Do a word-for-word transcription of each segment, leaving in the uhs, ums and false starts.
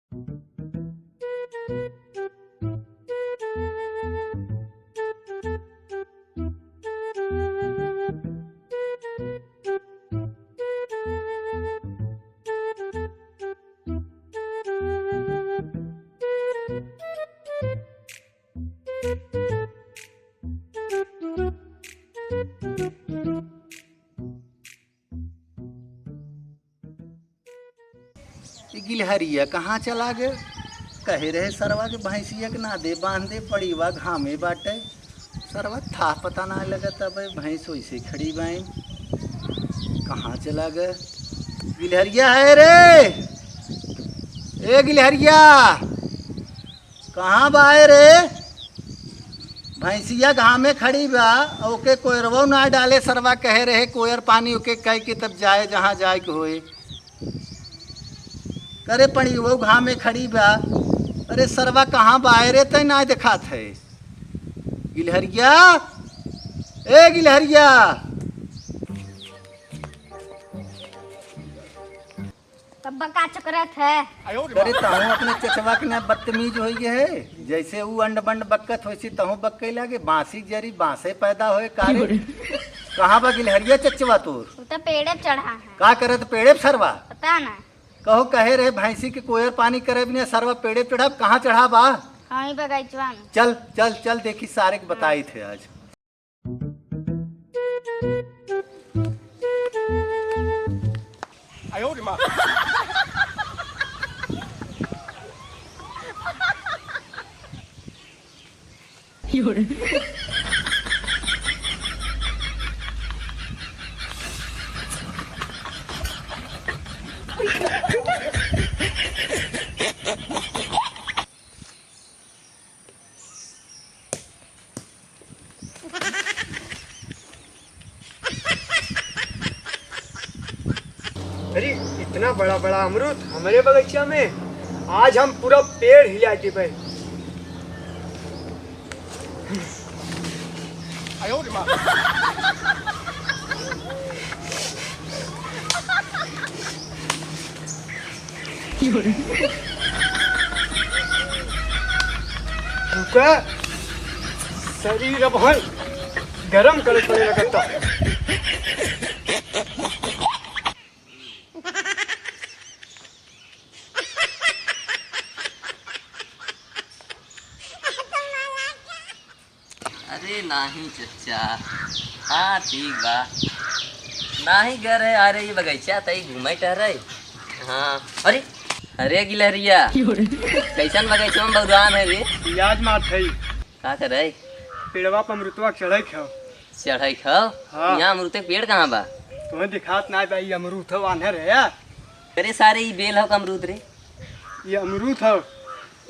ई गिलहरिया कहाँ चला गए? कहे रहे सरवा के भैंसिया के ना दे बांध दे, पड़ीवा घामे बाटे। सरवा थाह पता ना लगत, अब भैंस वैसे खड़ी बाइन। कहाँ चला गए? गिलहरिया है रे, ए गिलहरिया, कहाँ बाए रे? भैंसिया घामे खड़ी बा, ओके कोयरवो ना डाले, सरवा कहे रहे कोयर पानी ओके कह के तब जाए जहाँ जाए के होए। करे पड़ी वो घामे खड़ी बा। अरे सरवा कहाँ बाए रे, तै ना देखात है। गिलहरिया, ए गिलहरिया। तब बका चकरत है। अरे तहूँ अपने चचवा के ना बदतमीज होइ गए है, जैसे ऊ अंड बंड बक्कत होइसी तहूँ बक्के लागे, बांसी जरी बांसे पैदा होए कारे। कहाँ बा गिलहरिया चचवा तोर? उ तो पेड़े पे चढ़ा है। का करत पेड़े पे सरवा? पता ना। कहो कहे रहे भैंसी के कोयर पानी करे बिना सरवा पेड़े पे चढ़ा, कहाँ चढ़ा बा? हाँ, ही बगैचवा में। चल चल चल, देखी सारे के बताई थे आज। अरे, इतना बड़ा बड़ा अमरूद हमरे बगीचा में, आज हम पूरा पेड़ हिला देबे। रुका, शरीर अब है गरम करे पड़े लगता। अरे नाही चच्चा, हाँ ठीक बा। नाही गए रहे, अरे ये बगीचा तई घूमे टहरे। हाँ, अरे, अरे गिलहरिया, कैसन बगीचा में बौरान है रे? पियाज मारत है। का करे? पेड़वा पर अमरुतवा चढ़े खाओ। चढ़े खाओ? हाँ। यहाँ अमरुते के पेड़ कहाँ बा? तुम्हें दिखात ना बा, ये अमरूद हो, आन्हर है। अरे सारे, ई बेल हो का अमरूद रे? ये अमरूद हो।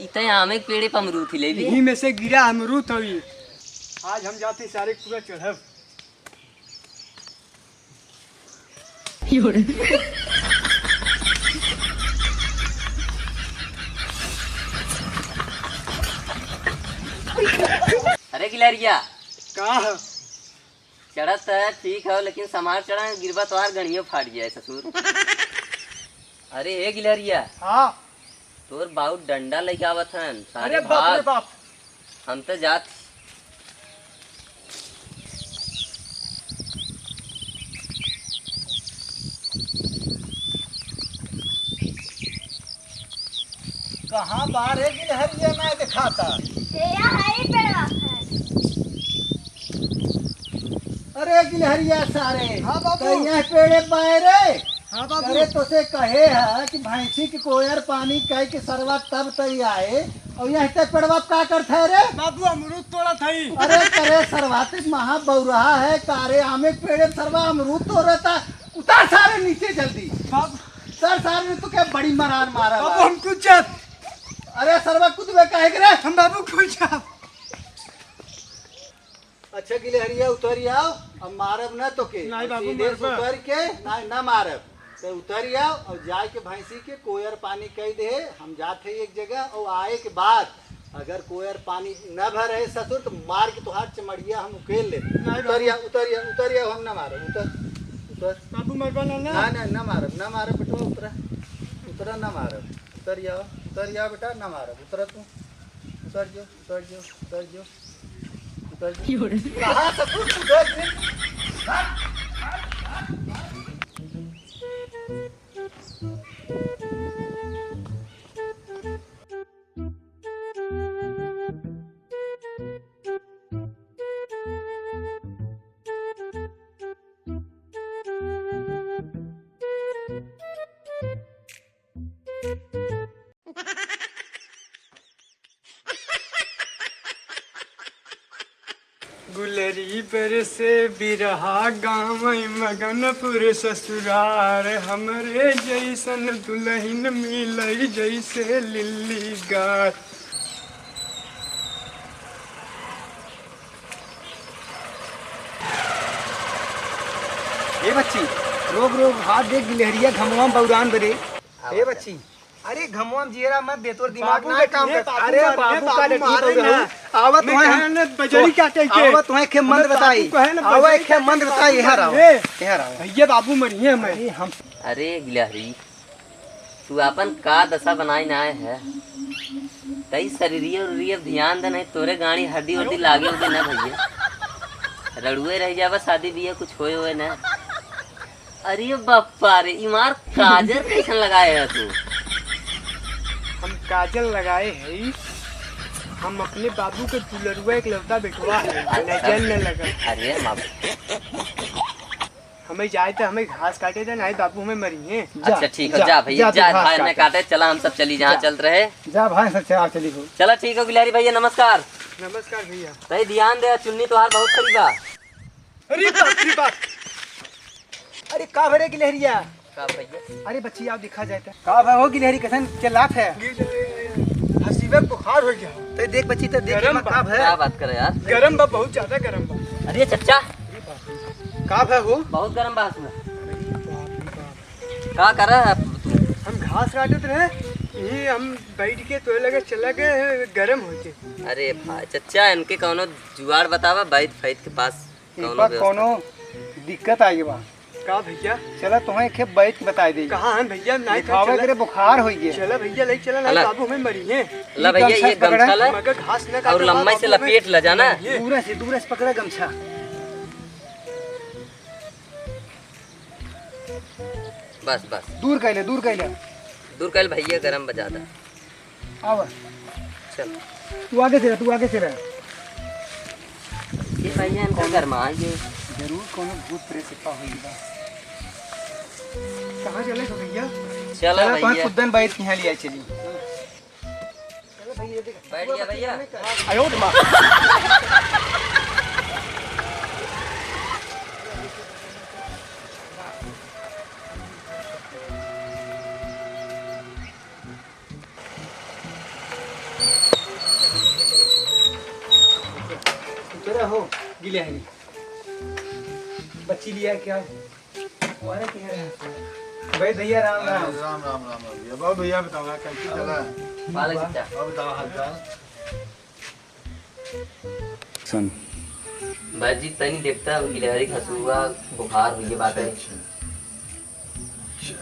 ई तो आमे के पेड़े पर अमरूद ही ले भी। यही में से गिरा अमरूद हो ये। आज हम जाते सारे पूरा चढ़ब। अरे गिलहरिया। का हो? चढ़त त ठीक हो, लेकिन समार चढ़ा, गिरबा तोहार गणियो फाट जाए ससुर। अरे ए गिलहरिया। हाँ। तोर बाऊ डंडा लेके आवत हन, सारे अरे बाप रे भाग। बाप। हम तो जात। कहाँ बारे गिलहरिया ना दिखाता? ये यहाँ है ही पेड़वा है। अरे गिलहरिया सारे, हाँ बाबू। तो यहाँ पेड़े बाए रे। हाँ बाबू। अरे तोसे कहे है कि भैंसी के कोयर पानी कह के सरवा तब तई आए और यहाँ तक पेड़वा का करत है रे? बाबू अमरूद तोड़त हई। अरे करे सरवा ते महा बौरहा है का रे? आमे के पेड़े सरवा अमरूद तोड़ता। उतार सारे नीचे जल्दी। बाबू। सर सारे ने तो क्या बड़ी मरार मारा बाबू बा। हम कुछ जात। अरे सरवा कुछ बे काहे के रे? हम बाबू कुछ जात। अच्छा गिलहरिया उतरी आओ, अब मारब ना तोके। नहीं अब बाबू, सीधे से मरबा। उतर के, ना, ना मारब। तो उतरी आओ और जाए के भैंसी के कोयर पानी कह दे, हम जात है एक जगह और आए के बाद अगर कोयर पानी न भरे ससुर तो मार के तोहार चमड़िया हम उकेल ले। नहीं उतर बाबू। आओ, उतर आओ, उतर आओ, हम ना मारब, उतर, उतर। बाबू मरबा ना ना? ना, ना, ना मारब, ना मारब बेटवा, उतरा, उतरा ना मारब, उतर आओ। उतर जा बेटा, ना मारब, उतर तू। उतर जो, उतर जो, उतर जो, उतर जो। कहाँ से तू उतर जो? गुलरी बरसे बिरहा गाँव मगनपुर ससुरार, हमरे जैसन दुलहिन मिलई जैसे लिल्ली गार। ए बच्ची, रोक रोक, हाथ देख गिलहरिया घमवा में बौरान बरे। ए बच्ची, अरे घमवा में जियरा मत दे, तोर दिमाग बाबू ना के काम कहे, करता। बाबू अरे मारे, बाबू का बाबू डटी मारे बौरान। ना। आवत मैं वहाँ, कहे ना बजरी का कह के। आवत वहाँ एक मंद बताई। बाबू कहे ना आवत बजरी एक का मंद कह के बताई, बाबू यहाँ रहो। मारे। यहाँ रहो। भैया बाबू मरिए मैं। अरे हम अरे गिलहरी, तू आपन का दशा बनाई ना आए है? तई शरीरिया उरीरिया ध्यान दे, नहीं तोरे गाड़ी हड्डी उड्डी लागे उगे ना भैया। रड़ुए रह जाबा, शादी बियाह कुछ होए होए ना। अरे बप्पा रे, इमार काजर कैसन लगाए है तू? हम काजल लगाए है, हम अपने बाबू के दुलरुआ इकलौता बेटवा है, अच्छा। नजर न लगा। अरे बाबू। हमें जाए तो हमें घास काटे दे, नहीं बाबू हमें मरिए। जा, अच्छा ठीक हो, जा, जा भैया, जा तू जा, घास भाई ने काटे। काटे, चला हम सब चली जहाँ जा। चल रहे। जा भाई, सब चला चली हो। चला ठीक हो गिलहरी भैया, नमस्कार। नमस्कार भैया। भाई ध्यान दे, चुन्नी तोहार बहुत खड़ी बा। अरे बाप रे बाप। अरे का भरे गिलहरिया? का भैया? अरे बच्ची आओ दिखा जाए तो। का भा हो गिलहरी, कैसन चिल्लात है? गिलहरी हसीबे बुखार हो गया। तो देख बच्ची, तो देख गरम बा। का भा? क्या बात करे यार? गरम बा, बहुत ज्यादा गरम बा। अरे चच्चा। का भा हो? बहुत गरम बा हसीबा। का कर रहा है तू? हम घास काटत रहे, यही हम बैठ के तोरे लगे चला गए, गरम होके। अरे भाई चच्चा, इनके कौनो जुगाड़ बतावा, बैठ फैठ के पास एक कौनो बार व्यवस्था। कौनो दिक्कत आई बा। का भैया? चला तुम्हें एक खेप बैठ के बताई दे। कहाँ हन भैया? नहीं था, दिखावे चला। करे बुखार होई गया। चला भैया, ले चला, नहीं हला। बाबू हमें मरिए। ला ये भैया, गमछा ये पकड़ा। गमछा ला मगर घास न काटे और लम्बाई बाबू से हमें लपेट ला जाना। मरिए। दूर से, दूर से पकड़ा गमछा। बस, बस। दूर कैले, दूर कैले। दूर कैले भैया, गरम बा ज्यादा। आवा। चल। तू आगे से रह, तू आगे से रह। ये भैया इनका गरमा ये। जरूर कोनो भूत प्रेत छिपा होई बा। कहाँ चले हो भैया? चला चला, तोहे भैया। खुदन बैठ के यहाँ लिया चली। चलो भैया, देख। बैठ गया भैया। आयो रे माँ। उतरा हो, गिलहरी। बच्ची लिया क्या? तुम्हारे क्या है? भाई भैया, राम राम। अरे, राम, राम, राम, राम भैया। बहुत भैया, बताओ यार, कैसे चला है? वालेकुम सलाम। और बताओ हाल चाल। सुन। भाई जी, तनी देखता, गिलहरी खसुआ बुखार हुई बात है। अच्छा, अच्छा।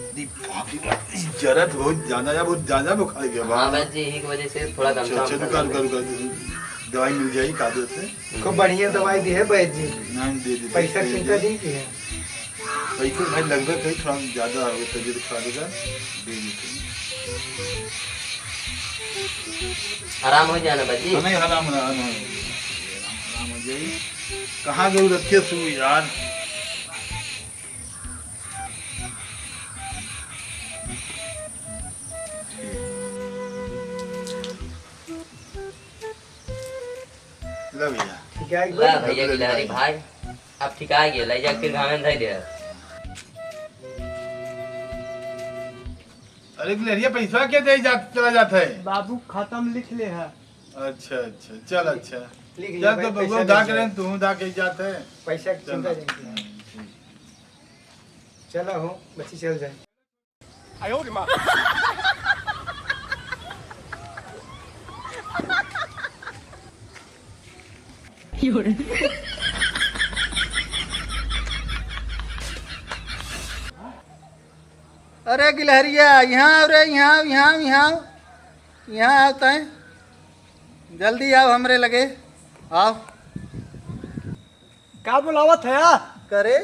अरे बाप रे बाप, ई जरत बहुत ज्यादा या बहुत ज्यादा बुखार गया बा। हाँ, बस जी, यही की वजह से थोड़ा अच्छा, गमछा अच्छा, वमछा रुका, बांध रुका, रुका, दवाई मिल जाई, का देते? खूब बढ़िया दवाई दी है बैद जी। नहीं, दे दे, पैसा दे दे, चिंता दे। नहीं की है। पैसे भाई लगभग कहीं थोड़ा ज्यादा हो गया, तबीयत खराब होगा, दे देते हैं। आराम हो जाना बा जी। हाँ, नहीं, आराम, आराम, आराम हो जाई। कहाँ गई रखे सु यार? ला भैया। ठीक है, एक ला बार। भैया गिलहरी भाई, अब ठीक आ गया, ले जा फिर घामे में धर दे। अरे गिलहरिया, पैसा के दे जात, चला जात है? बाबू, खाता में लिख ले है। अच्छा, अच्छा, चल, अच्छा। लिख लिया चल, भाई, तो पैसा बबुआ उधार लिख लिया। करें, तू उधार के जात है। पैसा की चल। चिंता नहीं की। हम्म, ठीक। चला हो, बच्ची चल जाए। अरे गिलहरिया, यहाँ आओ रे, यहाँ आओ, यहाँ आओ, यहाँ आओ, यहाँ आओ तैं, जल्दी आओ हमरे लगे, आओ। का बुलावत है आ? करे,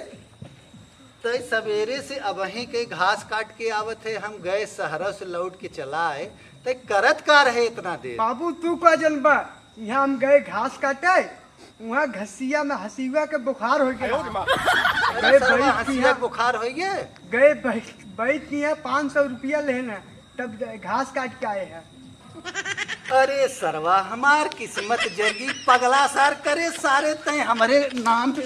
तै सवेरे से अबहीं के घास काट के आवत है, हम गए सहरा से लौट के चला आए, तै करत का रहे इतना देर? बाबू, तू का जनबा, यहाँ हम गए घास काटे, वहाँ घसिया में हसीवा के बुखार हो गया। अरे गए सरवा, बैठ हसीवा किया। के बुखार हो गए? गए बैठ, बैठ किया, पाँच सौ रुपया लेना, तब घास काट के आए हैं। अरे सरवा, हमार किस्मत जगी, पगला सार करे सारे, तैं हमरे नाम पे।